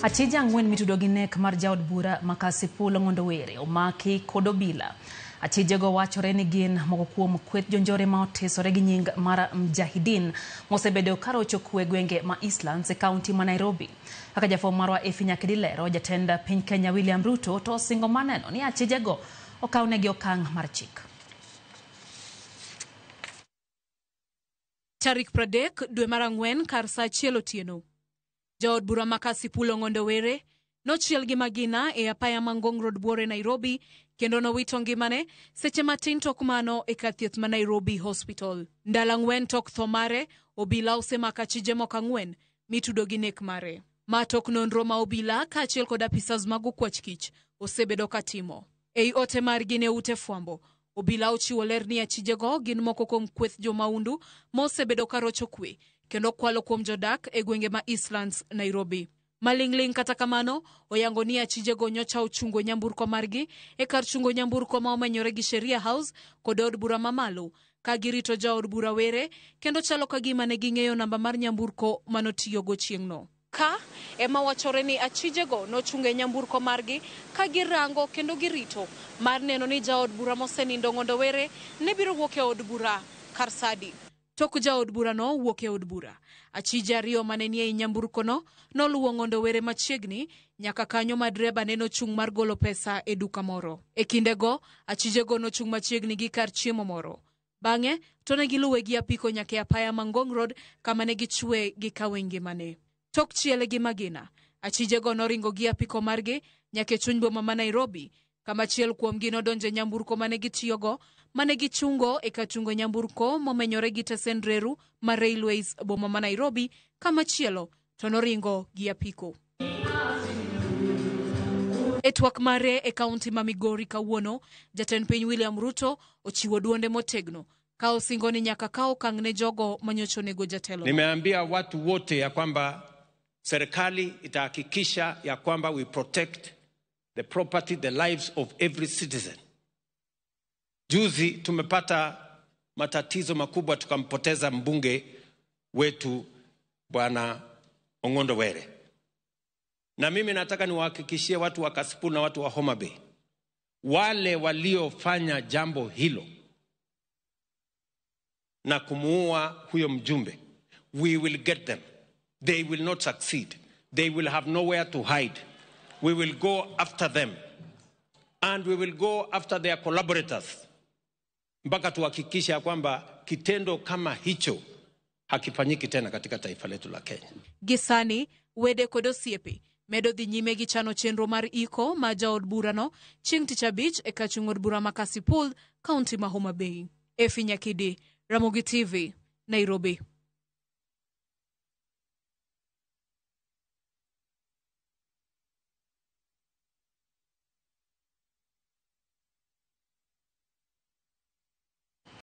Achije ang'wen mitudo gi nek mar jaod bura ma Kasipul Ong'ondo Were omaki kod obila. Achijego wachore ni gin moko kuom kweth jonjore ma otisore gi nying mar Mjahidin mosebedo karocho kwe gwenge ma Eastlands e kaunti ma Nairobi. Kaka jafwambo marwa Effie Nyakedi lero, jatend piny Kenya William Ruto to osingo mar neno ni achijego okawnegi okang' mar chik. Tarik 30 dwe mar ang'wen kar saa 1 otieno. Jaod bura ma Kasipul Ong'ondo Were nochiel gi magina e apaya ma Ngong Road Buore Nairobi kendo nowito ngimane seche matin tok mano e kar thieth ma Nairobi Hospital. Ndalo ang'wen tok tho mare, obila osemako achije moko ang'wen mitudo gi nek mare. Ma tok nonro ma obila kaachiel kod apisas mag okwach kich osebedo katimo. Ei ote margi ne ute fwambo, obila ochiwo ler ni achijego gin moko kuom kweth jomaundu ma osebedo karocho kwe kendo kwalo kuom jodak e gwenge ma Eastlands, Nairobi. Maling'ling' kata kamano, oyango ni achijego nyocha ochungo nyamburko margi e kar chungo nyamburko ma omenyore gi Sheria House kod od bura mamalo ka girito jaod bura Were kendo chalo ka gima ne ging'eyo namba mar nyamburko manotiyogo chieng'no. Ka ema wachore ni achijego nochungo e nyamburko margi ka girango kendo girito mar neno ni jaod bura mosenindo Ong'ondo Were ne biro wuok e od bura kar sadi. Tok jaod burano wuok e od bura, achije ariyo mane nie i nyamburkono noluwo Ong'ondo Were machiegni nyaka kanyo ma dreba ne nochung' mar golo pesa e duka moro. E kindego, achijego nochung' machiegni gi kar chiemo moro. Bang'e, to ne giluwe gi apiko nyaka e apaya ma Ngong Road kama ne gichwe gikawe ngimane. Tok chiele gi magina, achijego noringo gi apiko margi nyaka e chuny boma ma Nairobi, kama achiel kuomgi nodonjo e nyamburko mane gitiyogo mane gichungo e kar chungo nyamburko momenyore gi tesend reru mar Railways boma ma Nairobi, kamachielo to noringo gi apiko. E twak mare e kaunti ma Migori kawuono, jatend piny William Ruto ochiwo duonde motegno ka osingo ni nyaka kaw okang' ne jogo manyocha onego jatelo. Nimeambia watu wote ya kwamba serikali itahakikisha ya kwamba we protect the property, the lives of every citizen. Juzi tumepata matatizo makubwa, tukampoteza mbunge wetu Bwana Ong'ondo Were. Na mimi nataka niwahakikishie watu wa Kasipul na watu wa Homa Bay, wale waliofanya jambo hilo na kumuua huyo mjumbe, we will get them. They will not succeed. They will have nowhere to hide. We will go after them and we will go after their collaborators mpaka tuhakikishe ya kwamba kitendo kama hicho hakifanyiki tena katika taifa letu la Kenya. Gi sani, wede kod osiepe medo dhi nyime gi chano chenro mar iko ma jaod burano chieng' tich abich e kar chung' od bura ma Kasipul, kaunti ma Homa Bay. Effie Nyakidi, Ramogi TV, Nairobi.